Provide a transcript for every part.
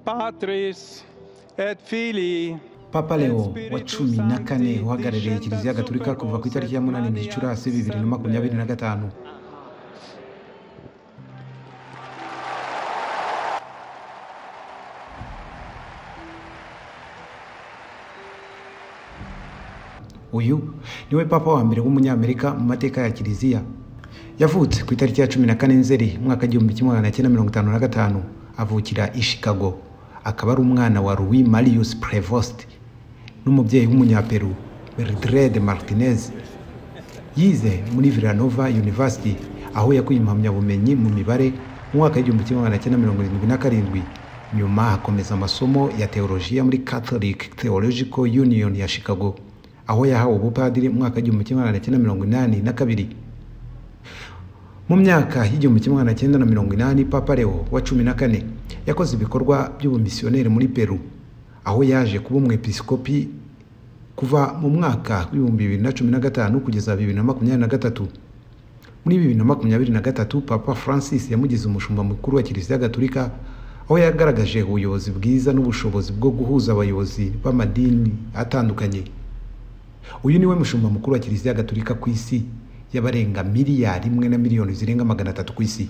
Patris et Filii. Papa Leo wa 14 uhagarariye Kiliziya Gatolika kuva ku itariki ya 8 Gicurasi 2025. Uyu niwe papa wa mbere w'umunyamerika mu mateka ya Kiliziya. Yavutse ku itariki ya 14 Nzeri mwaka 1955, avukira i Chicago, akaba ari umwana wa Louis Marius Prevost n'umubyeyi w'umunyaperu Mildred Martinez. Yize muri Villanova University aho yakuye impamyabumenyi mu mibare mu mwaka 1977. Nyuma akomeza amasomo ya teolojiya muri Catholic Theological Union ya Chicago, aho yahawe ubupadiri mu mwaka 1982. Mu myaka y'1980 Papa Leo wa 14 yakoze ibikorwa by'ubumisiyoneri muri Peru, aho yaje kuba umwepiskopi kuva mu mwaka 2015 kugeza 2023. Muri 2023 Papa Francis yamugize umushumba mukuru wa Kiliziya Gatolika, aho yagaragaje ubuyobozi bwiza n'ubushobozi bwo guhuza abayobozi b'amadini atandukanye. Uyu niwe mushumba mukuru wa Kiliziya Gatolika ku isi y'abarenga miliyari 1 na miliyoni zirenga 300 ku isi.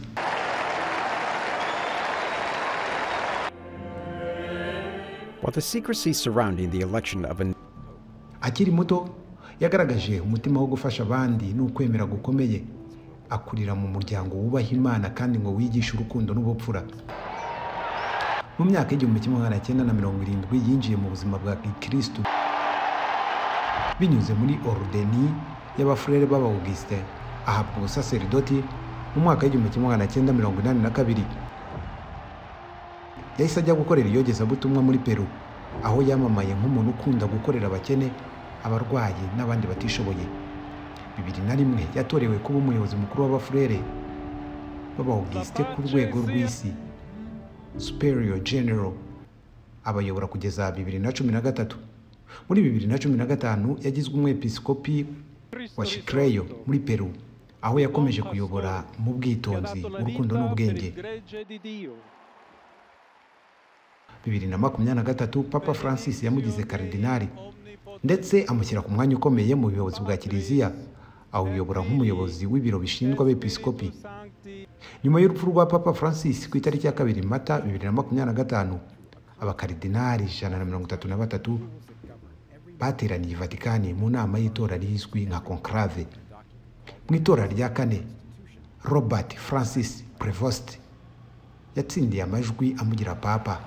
While the secrecy surrounding the election of a Akiri muto yagaragaje umutima wo gufasha abandi n'ukwemera gukomeye. Akurira mu muryango wubaha Imana kandi ngo wigishe urukundo n'ubupfura. Mu myaka 1970 yinjiye mu buzima bwa Gikristo binyuze muri ordeni y'abafurere b'Abaugustin, ahabwa ubusaseridoti mu mwaka 1982. Yahise ajya gukorera iyogezabutumwa muri Peru, aho yamamaye nk'umuntu ukunda gukorera abakene, abarwayi n'abandi batishoboye. 2001 yatorewe kuba umuyobozi mukuru w'abafurere b'Abaugustin ku rwego rw'isi, Superior General, abayobora kugeza 2013. Muri 2015 yagizwe umwepiskopi wa Chiclayo muri Peru, aho yakomeje kuyobora mu bwitonzi, urukundo n'ubwenge. 2023 Papa Francis yamugize karidinali ndetse amushyira ku mwanya ukomeye mu buyobozi bwa Kiliziya, awuyobora nk'umuyobozi w'ibiro bishinzwe abepiskopi. Nyuma y'urupfu rwa Papa Francis ku itariki ya 2 Mata 2025, abakaridinali 133 bateraniye i Vatikani mu nama y'itora rizwi nka conclave. Mu itora rya kane, Robert Francis Prevost yatsindiye amajwi amugira papa,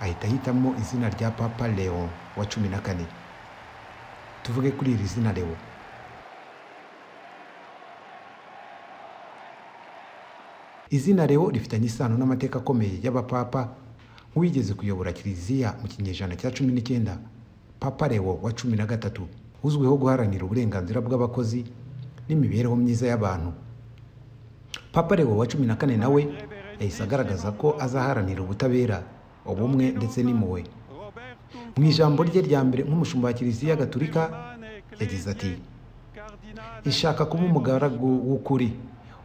ahita ahitamo izina rya Papa Leo wa 14. Tuvuge kuri iri zina Leo. Izina Leo rifitanye isano n'amateka akomeye y'abapapa, nk'uwigeze kuyobora Kiliziya mu kinyejana cya 19, Papa Leo wa 13, uzwiho guharanira uburenganzira bw'abakozi n'imibereho myiza y'abantu. Papa Leo wa 14 nawe yahise agaragaza ko azaharanira ubutabera, ubumwe ndetse n'impuhwe. Mu ijambo rye rya mbere nk'umushumba wa Kiliziya Gatolika yagize ati: "Ishaka kuba umugaragu w'ukuri,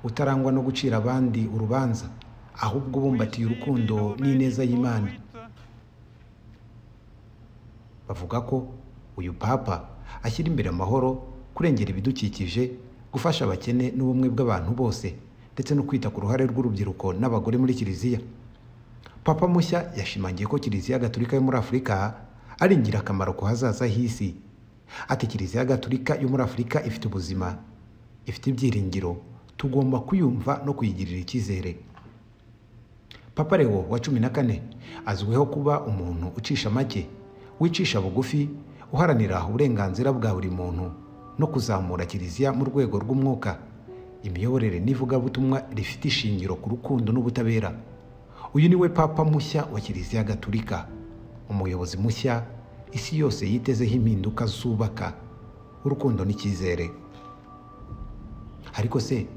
utarangwa no gucira abandi urubanza, ahubwo ubumbatiye urukundo n'ineza y'Imana." Bavuga ko uyu papa ashyira imbere amahoro, kurengera ibidukikije, gufasha abakene n'ubumwe bw'abantu bose, ndetse no kwita ku ruhare rw'urubyiruko n'abagore muri Kiliziya. Papa mushya yashimangiye ko Kiliziya Gatolika yo muri Afurika ari ingirakamaro ku hazaza h'isi. Ati: "Kiliziya Gatolika yo muri Afurika ifite ubuzima, ifite ibyiringiro, tugomba kuyumva no kuyigirira icyizere." Papa Leo wa 14 azwiho kuba umuntu ucisha make, wicisha bugufi, uharanira uburenganzira bwa buri muntu no kuzamura Kiliziya mu rwego rw'umwuka, imiyoborere n'ivugabutumwa rifite ishingiro ku rukundo n'ubutabera. Uyu niwe papa mushya wa Kiliziya Gatolika, umuyobozi mushya isi yose yitezeho impinduka zubaka urukundo n'icyizere. Ariko se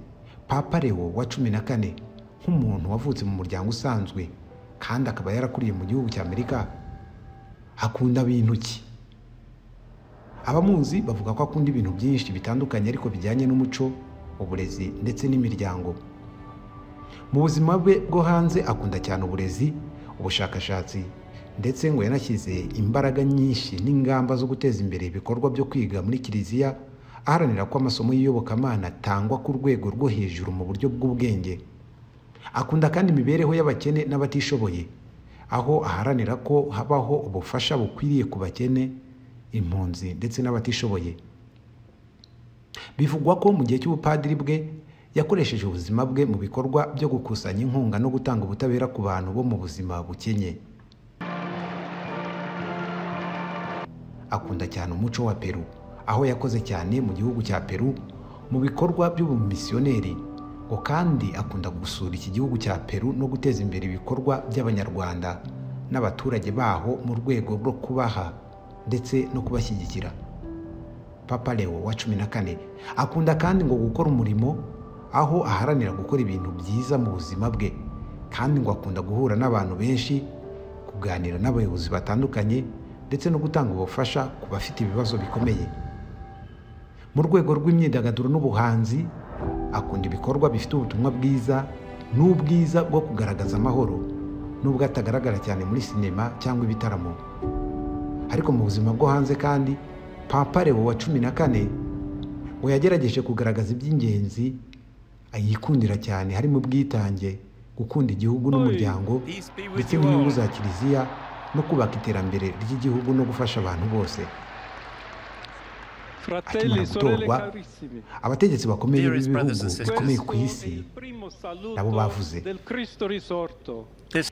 Papa Leo wa 14 nk'umuntu wavutse mu muryango usanzwe kandi akaba yarakuriye mu gihugu cya Amerika, akunda bintu ki? Abamuzi bavuga ko akunda ibintu byinshi bitandukanye ariko bijyanye n'umuco, uburezi ndetse n'imiryango. Mu buzima bwe bwo hanze akunda cyane uburezi, ubushakashatsi, ndetse ngo yanashyize imbaraga nyinshi n'ingamba zo guteza imbere ibikorwa byo kwiga muri Kiliziya, aharanira ko amasomo y'iyobokamana atangwa ku rwego rwo hejuru mu buryo bw'ubwenge. Akunda kandi imibereho y'abakene n'abatishoboye, aho aharanira ko habaho ubufasha bukwiriye ku bakene, impunzi ndetse n'abatishoboye. Bivugwa ko mu gihe cy'ubupadiri bwe yakoresheje ubuzima bwe mu bikorwa byo gukusanya inkunga no gutanga ubutabera ku bantu bo mu buzima bukenye. Akunda cyane umuco wa Peru, aho yakoze cyane mu gihugu cya Peru mu bikorwa by'ubumisiyoneri, ngo kandi akunda gusura iki gihugu cya Peru no guteza imbere ibikorwa by'Abanyarwanda n'abaturage baho mu rwego rwo kubaha ndetse no kubashyigikira. Papa Leo wa 14 akunda kandi ngo gukora umurimo, aho aharanira gukora ibintu byiza mu buzima bwe, kandi ngo akunda guhura n'abantu benshi, kuganira n'abayobozi batandukanye ndetse no gutanga ubufasha ku bafite ibibazo bikomeye. Mu rwego rw'imyidagaduro n'ubuhanzi, akunda ibikorwa bifite ubutumwa bwiza n'ubwiza bwo kugaragaza amahoro, nubwo atagaragara cyane muri sinema cyangwa ibitaramo. Ariko mu buzima bwo hanze kandi, Papa Leo wa 14 ngo yagerageje kugaragaza iby'ingenzi ayikundira cyane, harimo ubwitange, gukunda igihugu n'umuryango, ndetse n'inyungu za Kiliziya, no kubaka iterambere ry'igihugu no gufasha abantu bose. Akimara gutorwa, abategetsi bakomeye b'ibihugu bikomeye ku isi nabo bavuze.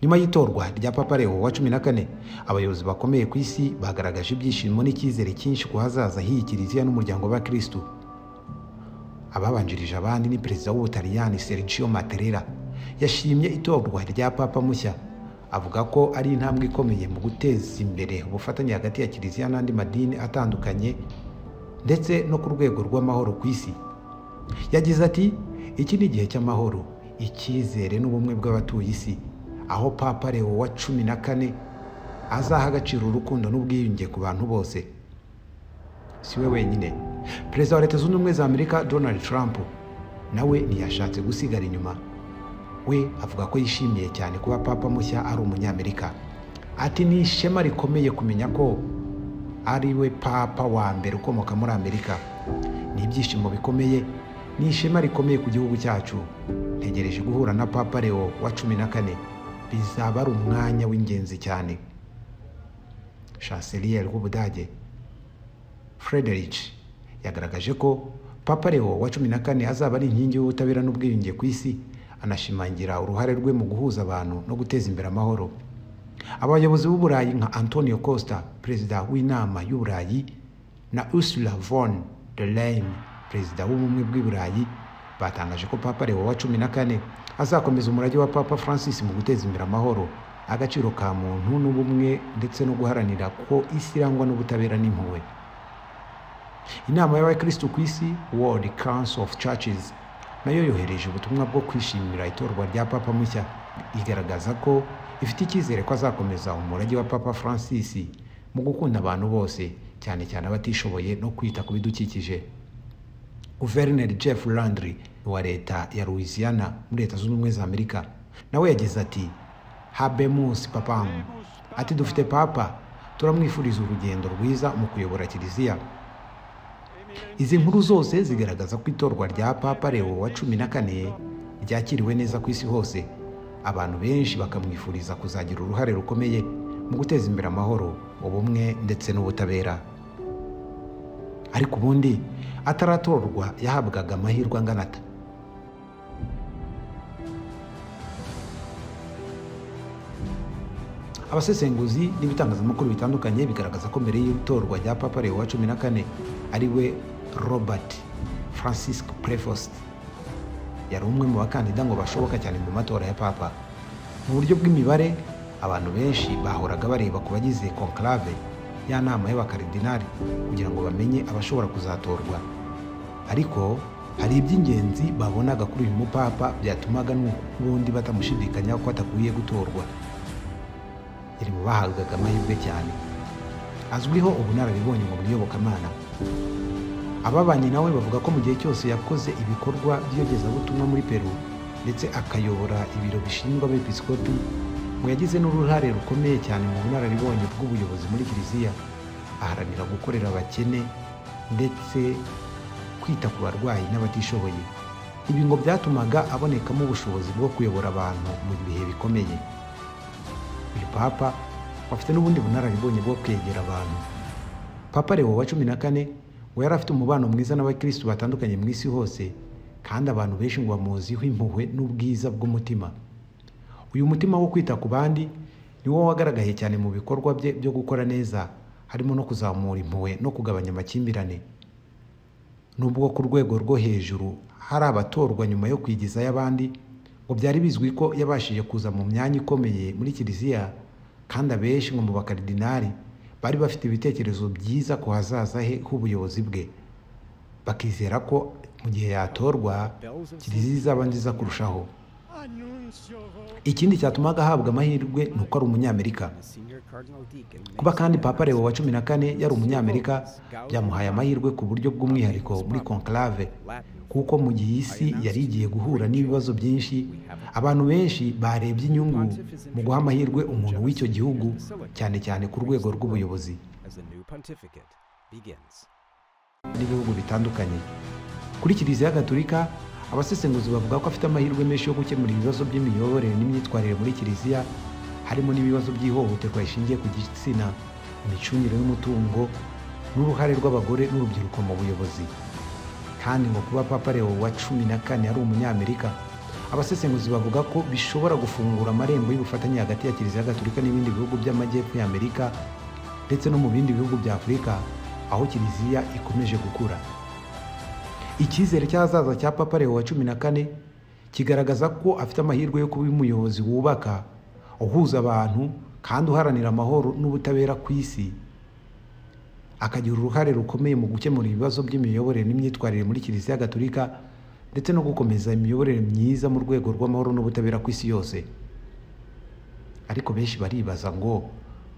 Nyuma y'itorwa rya Papa Leo wa 14, abayobozi bakomeye ku isi bagaragaje ibyishimo n'icyizere cyinshi ku hazaza h'iyi Kiliziya n'umuryango w'Abakristu. Ababanjirije abandi ni Perezida w'Ubutaliyani Sergio Mattarella, yashimye itorwa rya Papa mushya, avuga ko ari intambwe ikomeye mu guteza imbere ubufatanye hagati ya Kiliziya n'andi madini atandukanye ndetse no ku rwego rw'amahoro ku isi. Yagize ati: "Iki ni igihe cy'amahoro, icyizere n'ubumwe bw'abatuye isi, aho Papa Leo wa 14 azaha agaciro urukundo n'ubwiyunge ku bantu bose." Si we wenyine, Perezida wa Leta Zunze Ubumwe za Amerika Donald Trump nawe ntiyashatse gusigara inyuma. We avuga ko yishimiye cyane kuba Papa mushya ari Umunyamerika. Ati: "Ni ishema rikomeye kumenya ko ari we Papa wa mbere ukomoka muri Amerika. Ni ibyishimo bikomeye, ni ishema rikomeye ku gihugu cyacu. Ntegereje guhura na Papa Leo wa 14, bizaba ari umwanya w'ingenzi cyane." Chancelier w'Ubudage Friedrich yagaragaje ko Papa Leo wa 14 azaba ari inkingi y'ubutabera n'ubwiyunge ku isi, anashimangira uruhare rwe mu guhuza abantu no guteza imbere amahoro. Abayobozi b'Uburayi nka Antonio Costa, perezida w'inama y'Uburayi, na Ursula von der Leyen, perezida w'ubumwe bw'Iburayi, batangaje ko Papa Leo wa 14 azakomeza umurage wa Papa Francis mu guteza imbere amahoro, agaciro ka muntu n'ubumwe, ndetse no guharanira ko isi irangwa n'ubutabera n'impuhwe. Inama y'Abakristu ku isi, World Council of Churches, nayo yohereje ubutumwa bwo kwishimira itorwa rya Papa mushya, igaragaza ko ifite icyizere ko azakomeza umurage wa Papa Francis mu gukunda abantu bose, cyane cyane abatishoboye no kwita ku bidukikije. Guverineri Jeff Landry wa leta ya Louisiana muri Leta Zunze Ubumwe za Amerika nawe yagize ati: "Habemus Papam." Ati: "Dufite Papa, turamwifuriza urugendo rwiza mu kuyobora Kiliziya." Izi nkuru zose zigaragaza ko itorwa rya Papa Leo wa 14 ryakiriwe neza ku isi hose, abantu benshi bakamwifuriza kuzagira uruhare rukomeye mu guteza imbere amahoro, ubumwe ndetse n'ubutabera. Ariko ubundi ataratorwa yahabwaga amahirwe angana ata? Abasesenguzi n'ibitangazamakuru bitandukanye bigaragaza ko mbere y'itorwa rya Papa Leo wa 14 ari we Robert Francis Prevost yari umwe mu bakandida ngo bashoboka cyane mu matora ya Papa. Mu buryo bw'imibare, abantu benshi bahoraga bareba ku bagize conclave ya nama y'abakaridinali kugira ngo bamenye abashobora kuzatorwa. Ariko hari iby'ingenzi babonaga kuri uyu mupapa byatumaga n'ubundi batamushidikanya ko atakwiye gutorwa. Yari mu bahabwaga amahirwe cyane, azwiho ubunararibonye mu iyobokamana. Ababanye nawe bavuga ko mu gihe cyose yakoze ibikorwa by'iyogezabutumwa muri Peru, ndetse akayobora ibiro bishinzwe abepiskopi, Ngo yagize n'uruhare rukomeye cyane mu bunararibonye bw'ubuyobozi muri Kiliziya, aharanira gukorera abakene ndetse kwita ku barwayi n'abatishoboye. Ibi ngo byatumaga abonekamo ubushobozi bwo kuyobora abantu mu bihe bikomeye. Uyu Papa afite n'ubundi bunararibonye bwo kwegera abantu. Papa Leo wa 14 ngo yari afite umubano mwiza n'abakristu batandukanye mu isi hose, kandi abantu benshi ngo bamuziho impuhwe n'ubwiza bw'umutima. Uyu mutima wo kwita ku bandi niwo wagaragaye cyane mu bikorwa bye byo gukora neza, harimo no kuzamura impuhwe no kugabanya amakimbirane. Nubwo ku rwego rwo hejuru hari abatorwa nyuma yo kwigizayo abandi, ngo byari bizwi ko yabashije kuza mu myanya ikomeye muri Kiliziya, kandi abenshi ngo mu bakaridinari bari bafite ibitekerezo byiza ku hazaza he h'ubuyobozi bwe, bakizera ko mu gihe yatorwa Kiliziya izaba nziza kurushaho. Ikindi cyatumaga ahabwa amahirwe ni uko ari umunyamerika. Kuba kandi Papa Leo wa 14 yari umunyamerika byamuhaye amahirwe ku buryo bw'umwihariko muri conclave, kuko mu gihe isi yari igiye guhura n'ibibazo byinshi, abantu benshi barebye inyungu mu guha amahirwe umuntu w'icyo gihugu, cyane cyane ku rwego rw'ubuyobozi n'ibihugu bitandukanye. Kuri Kiliziya Gatolika, abasesenguzi bavuga ko afite amahirwe menshi yo gukemura ibibazo by'imiyoborere n'imyitwarire muri Kiliziya, harimo n'ibibazo by'ihohoterwa rishingiye ku gitsina, imicungire y'umutungo n'uruhare rw'abagore n'urubyiruko mu buyobozi. Kandi ngo kuba Papa Leo wa 14 ari umunyamerika, abasesenguzi bavuga ko bishobora gufungura amarembo y'ubufatanye hagati ya Kiliziya Gatolika n'ibindi bihugu by'amajyepfo y'Amerika ndetse no mu bindi bihugu bya Afurika, aho Kiliziya ikomeje gukura. Icyizere cy'ahazaza cya Papa Leo wa 14 kigaragaza ko afite amahirwe yo kuba umuyobozi wubaka, uhuza abantu kandi uharanira amahoro n'ubutabera ku isi, akagira uruhare rukomeye mu gukemura ibibazo by'imiyoborere n'imyitwarire muri Kiliziya Gatolika ndetse no gukomeza imiyoborere myiza mu rwego rw'amahoro n'ubutabera ku isi yose. Ariko benshi baribaza ngo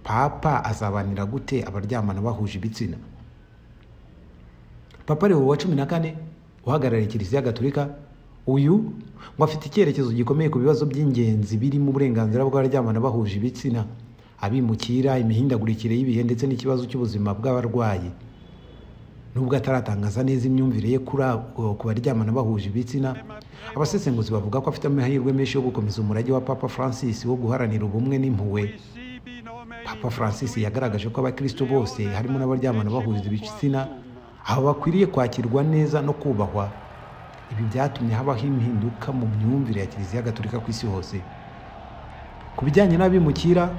Papa azabanira gute abaryamana bahuje ibitsina? Papa Leo wa 14 uhagarariye Kiliziya Gatolika, uyu ngo afite icyerekezo gikomeye ku bibazo by'ingenzi birimo uburenganzira bw'abaryamana bahuje ibitsina, abimukira, imihindagurikire y'ibihe ndetse n'ikibazo cy'ubuzima bw'abarwayi. Nubwo ataratangaza neza imyumvire ye ku baryamana bahuje ibitsina, abasesenguzi bavuga ko afite amahirwe menshi yo gukomeza umurage wa Papa Francis wo guharanira ubumwe n'impuhwe. Papa Francis yagaragaje ko abakristo bose harimo n'abaryamana bahuje ibitsina aho bakwiriye kwakirwa neza no kubahwa. Ibi byatumye habaho impinduka mu myumvire ya Kiliziya Gatolika ku isi hose. Ku bijyanye n'abimukira,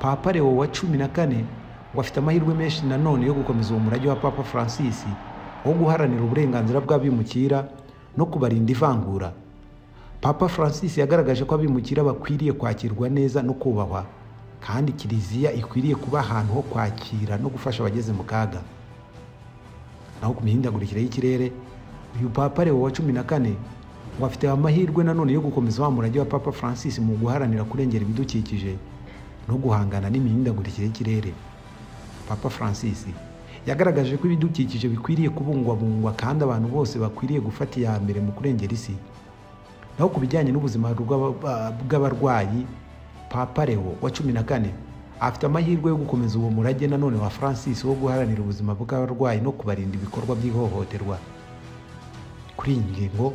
Papa Leo wa 14 ngo afite amahirwe menshi nanone yo gukomeza uwo murage wa Papa Francis wo guharanira uburenganzira bw'abimukira no kubarinda ivangura. Papa Francis yagaragaje ko abimukira bakwiriye kwakirwa neza no kubahwa, kandi Kiliziya ikwiriye kuba ahantu ho kwakira no gufasha abageze mu kaga. Naho ku mihindagurikire y'ikirere, uyu Papa Leo wa 14 ngo afite amahirwe nanone yo gukomeza wa murage wa Papa Francis mu guharanira kurengera ibidukikije no guhangana n'imihindagurikire y'ikirere. Papa Francis yagaragaje ko ibidukikije bikwiriye kubungwabungwa kandi abantu bose bakwiriye gufata iya mbere mu kurengera isi. Naho ku bijyanye n'ubuzima bw'abarwayi, Papa Leo wa 14 afite amahirwe yo gukomeza uwo murage nanone wa Francis wo guharanira ubuzima bw'abarwayi no kubarinda ibikorwa by'ihohoterwa. Kuri iyi ngingo,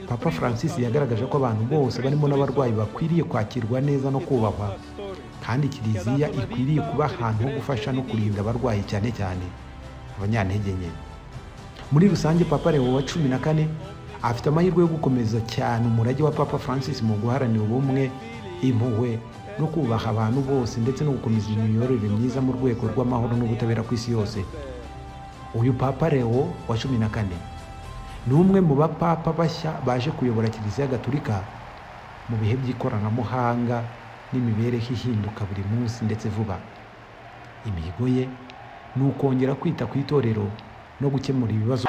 Papa Francis yagaragaje ko abantu bose barimo n'abarwayi bakwiriye kwakirwa neza no kubahwa, kandi Kiliziya ikwiriye kuba ahantu ho gufasha no kurinda abarwayi, cyane cyane abanyantege nke. Muri rusange, Papa Leo wa 14 afite amahirwe yo gukomeza cyane umurage wa Papa Francis mu guharanira ubumwe, impuhwe no kubaha abantu bose ndetse no gukomeza imiyoborere myiza mu rwego rw'amahoro n'ubutabera ku isi yose. Uyu Papa Leo wa 14 ni umwe mu bapapa bashya baje kuyobora Kiliziya Gatolika mu bihe by'ikoranabuhanga n'imibereho ihinduka buri munsi ndetse vuba. Imihigo ye ni ukongera kwita ku itorero no gukemura ibibazo.